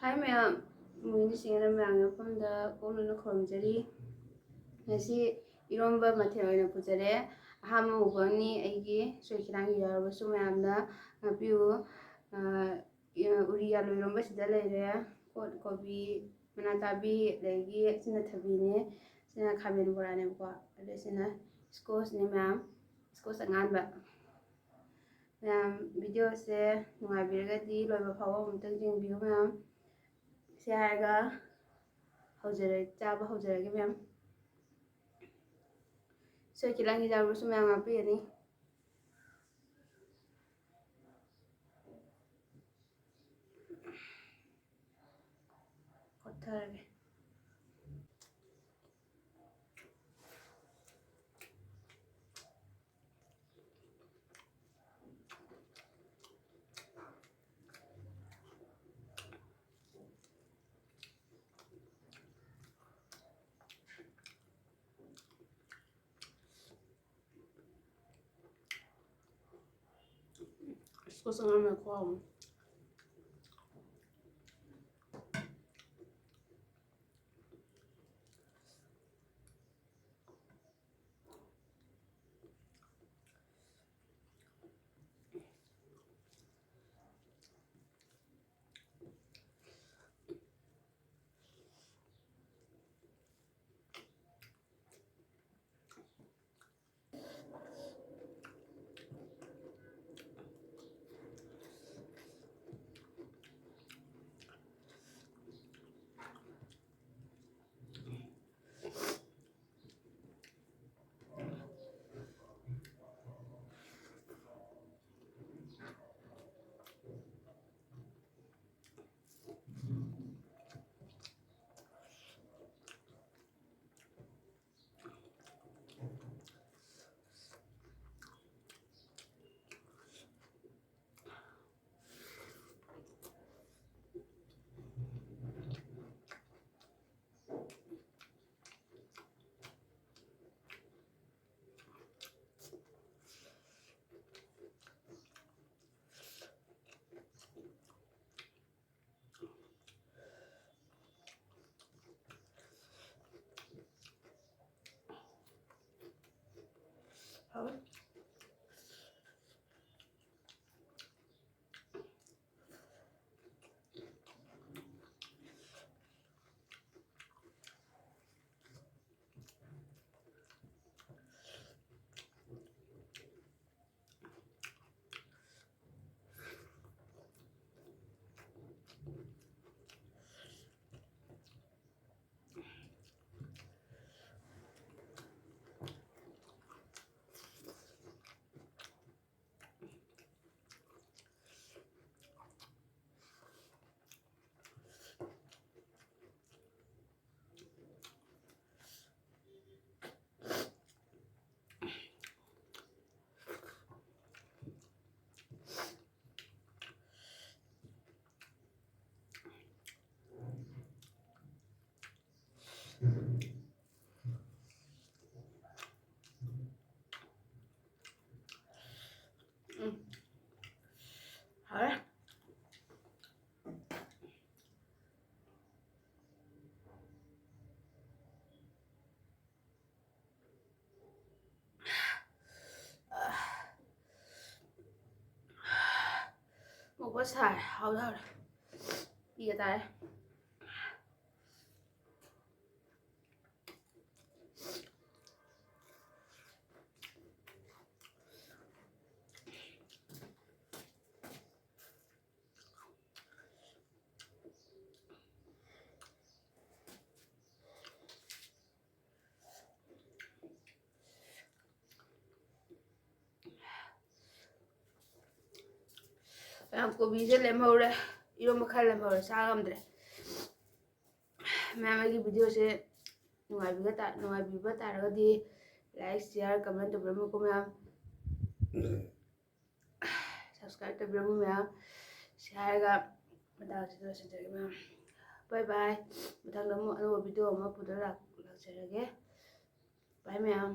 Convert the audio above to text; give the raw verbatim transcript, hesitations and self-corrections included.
ꯍꯥꯏ ꯃꯌꯥꯝ, ꯃꯣꯏꯅ ꯁꯤꯡꯅ ꯃꯌꯥꯝꯒꯤ ꯃꯐꯝꯗ ꯀꯣꯛꯅꯅ ꯈꯨꯔꯨꯝꯖꯔꯤ꯫ ꯉꯁꯤ ꯏꯔꯣꯝꯕ ꯃꯊꯦꯜ ꯑꯣꯏꯅ ꯄꯨꯖꯔꯦ꯫ ꯑꯍꯥꯟꯕ ꯃꯨꯛꯕꯥꯡꯅꯤ ꯑꯩꯒꯤ꯫ ꯁꯣꯏꯈꯤꯔꯥꯡꯒꯤ ꯌꯥꯎꯔꯕꯁꯨ ꯃꯌꯥꯝꯅ ꯉꯥꯛꯄꯤꯌꯨ꯫ ꯑ, ꯎꯔꯤ ꯑꯂꯨ ꯏꯔꯣꯝꯕꯁꯤꯗ ꯂꯩꯔꯦ꯫ ꯀꯣ-, ꯀꯣꯕꯤ, ꯃꯅꯥ ꯀꯥꯕꯤ, ꯑꯗꯒꯤ ꯁꯤꯅ ꯊꯕꯤꯅꯦ, ꯁꯤꯅ ꯈꯥꯃꯦꯟ ꯕꯣꯔꯥꯅꯦꯕꯀꯣ꯫ ꯑꯗꯩ ꯁꯤꯅ ꯁ꯭ꯀꯣꯁꯅꯦ ꯃꯌꯥꯝ, ꯁ꯭ꯀꯣꯁ ꯑꯉꯥꯟꯕ꯫ ꯃꯌꯥꯝ, ꯚꯤꯗꯤꯑꯣꯁꯦ ꯅꯨꯡꯉꯥꯏꯕꯤꯔꯒꯗꯤ ꯂꯣꯏꯕ ꯐꯥꯎꯕ ꯑꯃꯨꯛꯇꯪ ꯌꯦꯡꯕꯤꯌꯨ ꯃꯌꯥꯝ꯫ ꯁꯤ ꯍꯥꯏꯔꯒ ꯍꯧꯖꯔ-, ꯆꯥꯕ ꯍꯧꯖꯔꯒꯦ ꯃꯌꯥꯝ꯫ ꯁꯣꯏꯈꯤꯔꯥꯡꯒꯤ ꯌꯥꯎꯔꯕꯁꯨ ꯃꯌꯥꯝ ꯉꯥꯛꯄꯤꯒꯅꯤ꯫ ꯀꯣꯠꯊꯔꯒꯦ꯫ ꯁ꯭ꯀꯣꯁ ꯑꯉꯥꯡꯕ ꯈꯨꯍꯥꯎ ꯑꯃ꯫ ꯄꯣꯠ ꯁꯥꯔꯦ꯫ ꯍꯥꯎꯗꯤ ꯍꯥꯎꯔꯦ꯫ ꯄꯤꯒꯦ ꯇꯥꯔꯦ꯫ ꯃꯌꯥꯝ, ꯀꯣꯕꯤꯁꯦ ꯂꯦꯝꯍꯧꯔꯦ, ꯏꯔꯣꯝꯕ ꯈꯔ ꯂꯦꯝꯍꯧꯔꯦ, ꯆꯥ ꯉꯝꯗ꯭ꯔꯦ꯫ ꯃꯌꯥꯝ, ꯑꯩꯒꯤ videoꯁꯦ ꯅꯨꯡꯉꯥꯏꯕꯤꯕ ꯇꯥ-, ꯅꯨꯡꯉꯥꯏꯕꯤꯕ ꯇꯥꯔꯒꯗꯤ like, share, comment ꯇꯧꯕꯤꯔꯝꯃꯨꯀꯣ ꯃꯌꯥꯝ꯫ Subscribe ꯇꯧꯕꯤꯔꯝꯃꯨ ꯃꯌꯥꯝ꯫ ꯁꯤ ꯍꯥꯏꯔꯒ ꯃꯇꯥꯡꯁꯤꯗ ꯂꯣꯏꯁꯤꯟꯖꯔꯒꯦ ꯃꯌꯥꯝ꯫ Bye bye꯫ ꯃꯊꯪꯗ ꯑꯃꯨꯛ ꯑꯅꯧꯕ video ꯑꯃ ꯄꯨꯗꯨꯅ ꯂꯥꯛ-, ꯂꯥꯛꯆꯔꯒꯦ꯫ Bye ꯃꯌꯥꯝ꯫